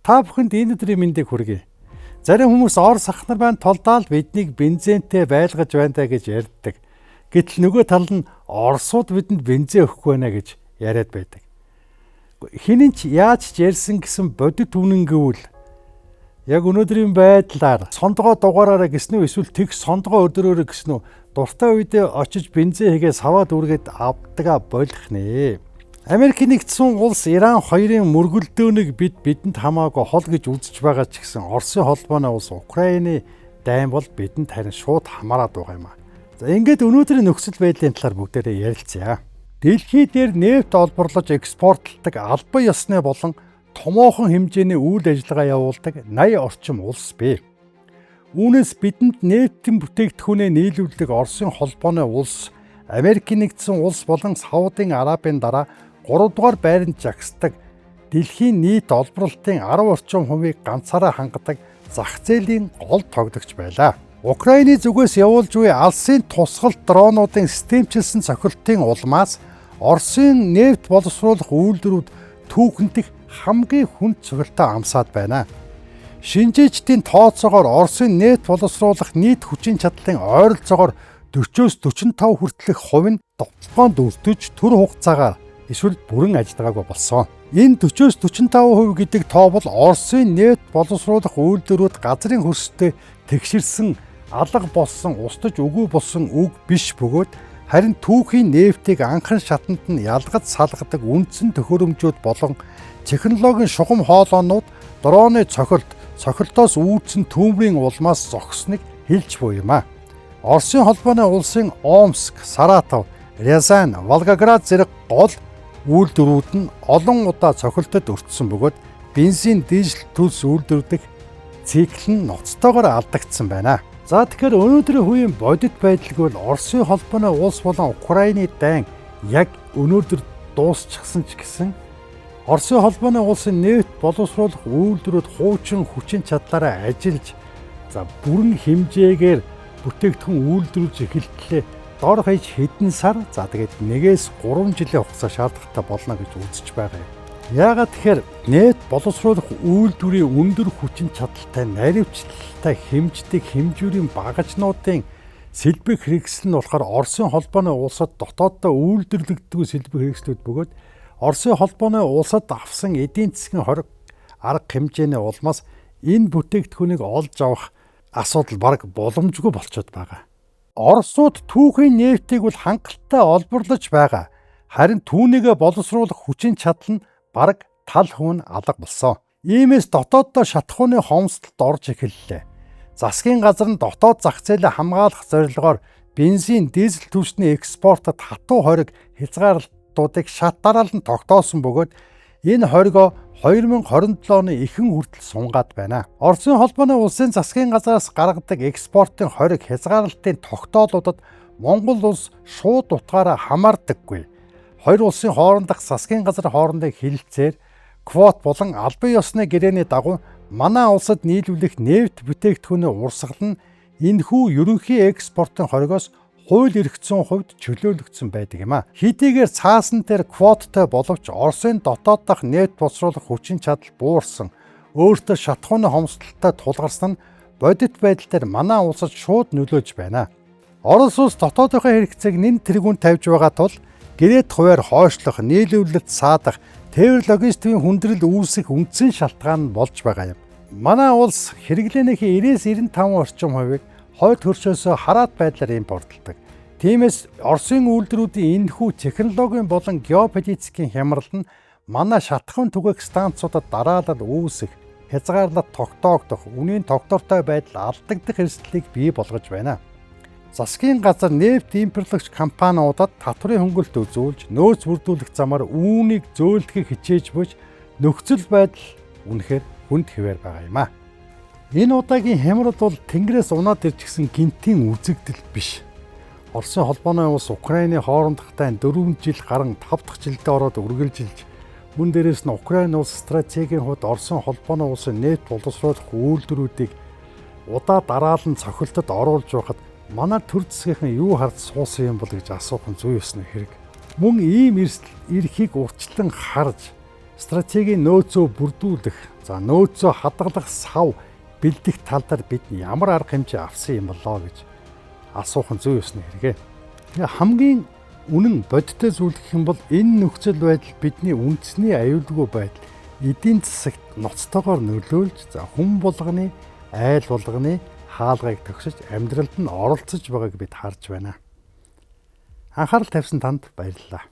Та бүхэнд энэ өдрийн мэндийг хүргэе. Зарим хүмүүс Орос ах нар байна тулдаал биднийг бензинтэй байлгаж байна даа гэж ярьдаг. Гэтэл нөгөө тал нь Оросууд бидэнд бензин өгөхгүй байна гэж яриад байдаг. Хинэн ч яаж ч ярьсан гэсэн бодит үнэн гэвэл яг өнөөдрийн байдлаар сондгоо дугаараараа гэсэн үү, эсвэл тэг сондгоо өдрөөрөө гэсэн үү, дуртай үедээ очиж бензин хийгээ саваад үргээд авдгаа болох нэ. Америк нэгдсэн улс Иран хоёрын мөргөлдөөнийг бидэнд хамаагүй хол гэж үзэж байгаа ч гэсэн Оросын холбооны улс Украины дайн бол бидэнд харин шууд хамаарат байгаа юм а. За, ингээд өнөөдрийн нөхцөл байдлын талаар бүгдээрээ ярилцъя. Дэлхий дээр нефть олборлож экспортлдог албан ёсны болон томоохон хэмжээний үйл ажиллагаа явуулдаг 80 орчим улс бий. Үүнээс бидэнд нефтийн бүтээгдэхүүнээ нийлүүлдэг Оросын холбооны улс, Америк нэгдсэн улс болон Саудын Арабын дараа 3 дугаар байранд жагсдаг, дэлхийн нийт олборлолтын 10 орчим хувийг ганцаараа хангадаг зах зээлийн гол тоглогч байлаа. Украины зүгээс явуулж буй алсын тусгалт дронуудын системчилсэн цохилтын улмаас Оросын нефть боловсруулах үйлдвэрүүд түүхэн дэх хамгийн хүнд цохилтоо амсаад байна. Шинжээчдийн тооцоогоор Оросын нефть боловсруулах нийт хүчин чадлын ойролцоогоор 40-оос 45 хүртэлх хувь нь довтолгоонд өртөж, түр хугацаагаар эсвэл бүрэн ажиллагаагүй болсон. Энэ 40-оос 45% гэдэг тоо бол Оросын нефть боловсруулах үйлдвэрүүд газрын хөрстэй тэгшэрсэн, алга болсон, устж үгүй болсон үг биш бөгөөд харин түүхийн нефтийг анхан шатанд нь ялгаж салгадаг үндсэн төхөөрөмжүүд болон технологийн шугам хоолоонууд дроны цохилт, цохилтоос үүдсэн түүмрийн улмаас зогсныг хэлж буй юм а. Оросын холбооны улсын Омск, Саратов, Рязань, Волгоград зэрэг гол үйлдвэрүүд нь олон удаа цохилтод өртсөн бөгөөд бензин, дизель төлс үйлдвэрлэх цикл нь ноцтойгоор алдагдсан байна. За, тэгэхээр өнөөдрийн хувийн бодит байдал гэвэл Оросын холбооны улс болон Украины дайн яг өнөөдөр дуусчихсан ч гэсэн Оросын холбооны улсын нефть боловсруулах үйлдвэрүүд хуучин хүчин чадлаараа ажиллаж, за, бүрэн хэмжээгээр бүтээгдэхүүн үйлдвэрлэж эхэлтлээ дор хаяж хэдэн сар, за, тэгээд 1-ээс 3 жилийн хугацаа шаардлагатай болно гэж үзэж байгаа юм. Яагаад тэгэхээр нефть боловсруулах үйлдвэрийн өндөр хүчин чадалтай, наривчлалтай хэмждэг хэмжүүрийн багажнуудын сэлбэг хэрэгсэл нь болохоор Оросын холбооны улсад дотооддоо үйлдвэрлэгддэг сэлбэг хэрэгслүүд бөгөөд Оросын холбооны улсад авсан эдийн засгийн хориг арга хэмжээний улмаас энэ бүтээгдэхүүнийг олж авах асуудал бараг боломжгүй болчиход байгаа. Оросууд түүхийн нефтийг бол хангалттай олборлож байгаа. Харин түүнийгээ боловсруулах хүчин чадал нь бараг тал хувь нь алга болсон. Иймээс дотооддоо шатахууны хомсдолд орж эхэллээ. Засгийн газар нь дотоод зах зээлээ хамгаалах зорилгоор бензин, дизель түлшний экспортод хатуу хориг хязгаарлалтуудыг шат дараалан тогтоосон бөгөөд энэ хоригоо 2027 оны ихэнх хүртэл сунгаад байна. Оросын холбооны улсын засгийн газраас гаргадаг экспортын хориг хязгаарлалтын тогтоолуудад Монгол улс шууд утгаараа хамаардаггүй. Хоёр улсын хоорондох засгийн газар хоорондын хэлэлцээр квот болон албан ёсны гэрээний дагуу манай улсад нийлүүлэх нефть бүтээгдэхүүний урсгал нь энэхүү ерөнхий экспортын хоригоос хууль эрх зүйн хувьд чөлөөлөгдсөн байдаг юм а. Хэдийгээр цаасан дээр квоттой боловч Оросын дотоод дахь нефть боловсруулах хүчин чадал буурсан, өөртөө шатахууны хомсдолтой тулгарсан нь бодит байдал дээр манай улсад шууд нөлөөлж байна. Орос улс дотоодынхоо хэрэгцээг нэн тэргүүн тавьж байгаа тул гэрээт хувиар хойшлох, нийлүүлэлт саадах, тээвэр логистикийн хүндрэл үүсэх үндсэн шалтгаан нь болж байгаа юм. Манай улс хэрэглээнийхээ 90-95 орчим хувийг хойд хөршөөсөө хараат байдлаар импортлдог. Тиймээс Оросын үйлдвэрүүдийн энэхүү технологийн болон геополитикийн хямрал нь манай шатахуун түгээх станцуудад дараалал үүсэх, хязгаарлалт тогтоогдох, үнийн тогтвортой байдал алдагдах эрсдлийг бий болгож байна. Засгийн газар нефть импортлогч компаниудад татврын хөнгөлт үзүүлж, нөөц бүрдүүлэх замаар үүнийг зөөлдөхийг хичээж буйч нөхцөл байдал үнэхээр хүнд хэвээр байгаа юм а. Энэ удаагийн хямрал бол тэнгэрээс унаад ирчихсэн гэнэтийн үзэгдэл биш. Оросын холбооны улс Украины хоорондох дайн 4 жил гаран 5 дахь жилдээ ороод үргэлжилж, мөн дээрээс нь Украин улс стратегийн хувьд Оросын холбооны улсын нефть боловсруулах үйлдвэрүүдийг удаа дараалан цохилтод оруулж байхад манай төр засгийнхан юу харж суусан юм бол гэж асуух нь зүй ёсны хэрэг. Мөн ийм эрсдэл ирэхийг урьдчилан харж Стратегийн нөөцөө бүрдүүлэх, за нөөцөө хадгалах сав бэлдэх тал дээр бид ямар арга хэмжээ авсан юм болоо гэж асуух нь зүй ёсны хэрэг. Тэгээ хамгийн үнэн бодиттой зүйл гэх юм бол энэ нөхцөл байдал бидний үндэсний аюулгүй байдал эдийн засагт ноцтойгоор нөлөөлж, за хүн болгоны айл болгоны хаалгыг төгсөж амьдралд нь оролцож байгааг бид харж байна. Анхаарал тавьсан танд баярлалаа.